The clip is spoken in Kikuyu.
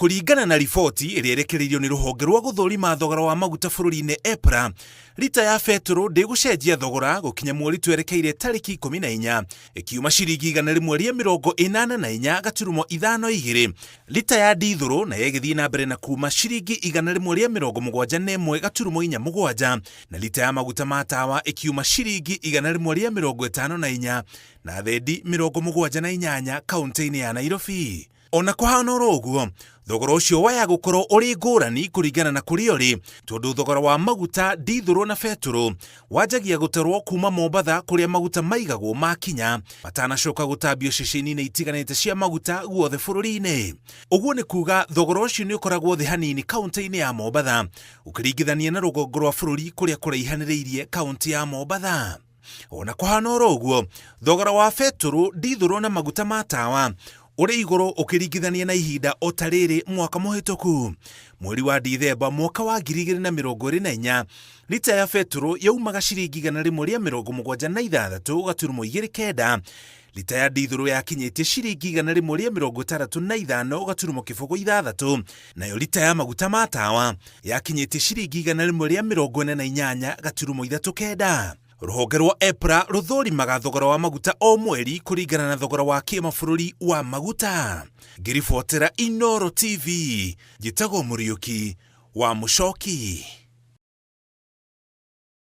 Kũringana na riboti ĩrĩa ĩrekereirio nĩ rũhonge rwa gũthũrima thogora wa maguta bũrũri-inĩ EPRA, rita ya betũrũ ndĩgũcenjia thogora gũkinya mweri twerekeire tarĩki 14, ĩkiuma ciringi 184.52, rita ya ndithũrũ nayo ĩgĩthiĩ na mbere na kuma ciringi 171.47, na rita ya maguta ma tawa ĩkiuma ciringi 154 na thendi 78 kaunti-inĩ ya Nairobi. Ona kũhana oro ũguo, thogora ũcio waya gũkorwo ũrĩ ngũrani kũringana na kũrĩa ũrĩ, tondũ thogora wa maguta, ndithũrũ na betũrũ wanjagia gũtarwo kuma Mombatha kũrĩa maguta maigagwo makinya, matanacoka gũtambio ceceni-inĩ itiganĩte cia maguta guothe bũrũri-inĩ. Ũguo nĩ kuga thogora ũcio nĩ ũkoragwo thĩ hanini kaunti-inĩ ya Mombatha ũkĩringithania na rũgongo rwa bũrũri kũrĩa kũraihanĩrĩirie kaunti ya Mombatha. Ona kũhana oro ũguo, thogora wa betũrũ, ndithũrũ na maguta ma tawa ũrĩ igũrũ ũkĩringithania na ihinda o ta rĩrĩ mwaka mũhĩtũku. Mweri wa Dithemba mwaka wa 2024, rita ya betũrũ yaumaga ciringi 176.29, rita ya ndithũrũ yakinyĩtie ciringi 165.06, nayo rita ya maguta ma tawa yakinyĩtie ciringi 148.39. Rũhonge rwa EPRA rũthũrimaga thogora wa maguta o mweri kũringana na thogora wa kĩmabũrũri wa maguta. Ngĩribotera Inooro TV, njĩtagwo Mũriũki wa Mũcoki.